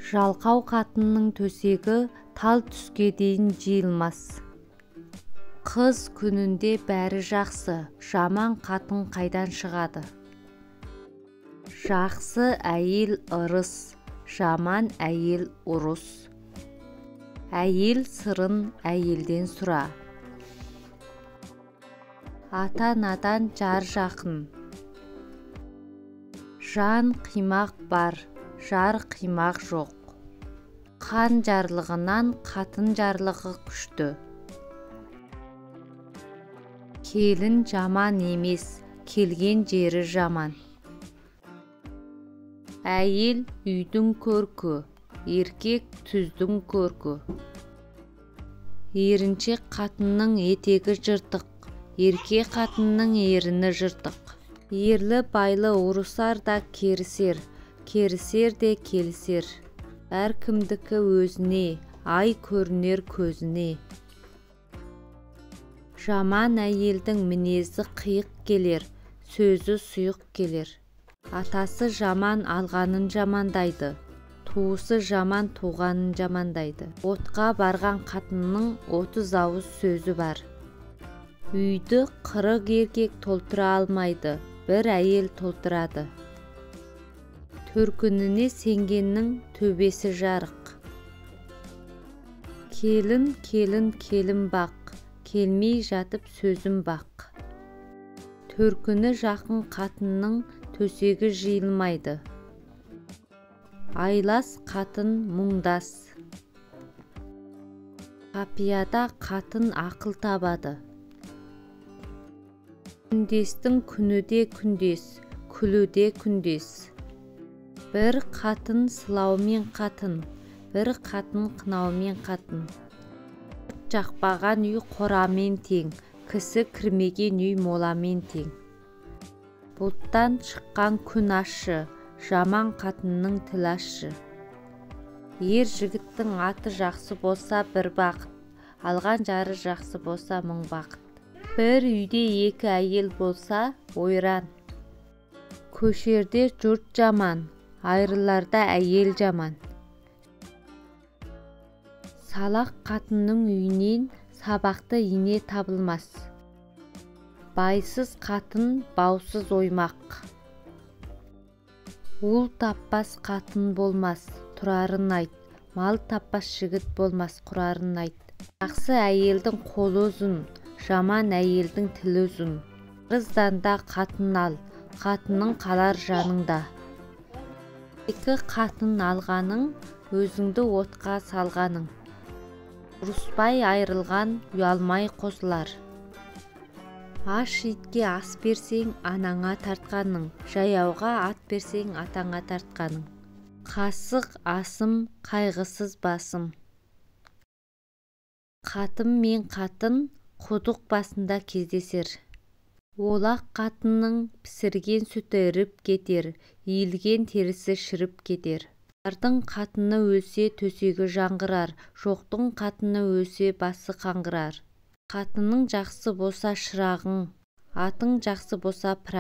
Жалқау қатынның төсегі тал түске дейін жиылмас. Қыз күнінде бәрі жақсы, жаман қатын қайдан шығады? Жақсы әйел ырыс, жаман әйел ұрыс. Әйел сырын әйелден сұра. Ата-анадан жар жақын. Жан қимақ бар, жар қимақ жоқ. Қан жарлығынан қатын жарлығы күшті. Келін жаман емес, келген жері жаман. Әйел үйдің көркі, еркек түздің көркі. Еріншек қатынның етегі жыртық, ерке қатынның еріні жыртық. Ерлі-байлы ұрысар да керісер, керісер де келісер. Әркімдікі өзіне, ай көрінер көзіне. Жаман әйелдің мінезі қиық келер, сөзі сұйық келер. Атасы жаман алғанын жамандайды, туысы жаман туғанын жамандайды. Отқа барған қатынның 30 ауыз сөзі бар. Үйді 40 еркек толтыра алмайды, бір әйел толтырады. Төркініне сенгеннің төбесі жарық. Келін, келін, келін бақ, келмей жатып сөзім бақ. Төркіні жақын қатынның төсегі жиылмайды. Айлас қатын мұңдас. Қапияда қатын ақыл табады. Күндестің күні де күндес, күлі де күндес. Бір қатын сылаумен қатын, бір қатын қынаумен қатын. От жақпаған үй қорамен тең, кісі кірмеген үй моламен тең. Бұлттан шыққан күн ащы, жаман қатынның тілі ащы. Ер жігіттің аты жақсы болса бір бақыт, алған жары жақсы болса мың бақыт. Бір үйде екі әйел болса, ойран. Көшерде жұрт жаман, айрыларда әйел жаман. Салақ қатынның үйінен сабақты ине табылмас. Байсыз қатын баусыз оймақ. Ұл таппас қатын болмас, тұрарын айт. Мал таппас жігіт болмас, құрарын айт. Жақсы әйелдің қолы ұзын, жаман әйелдің тілі ұзын. Арызданда қатын ал, қатының қалар жаныңда. Екі қатын алғаның, өзіңді отқа салғаның. Ұрыспай айырылған, ұялмай қосылар. Аш итке ас берсең, анаңа тартқаның, жаяуға ат берсең, атаңа тартқаның. Қасық асым, қайғысыз басым. Қатын мен қатын құдық басында кездесер. Олақ қатынның пісірген сүті іріп кетер, иілген терісі шіріп кетер. Бардың қатыны өлсе төсегі жаңғырар, жоқтың қатыны өлсе басы қаңғырар. Қатының жақсы болса шырағың, атың жақсы болса пырағың.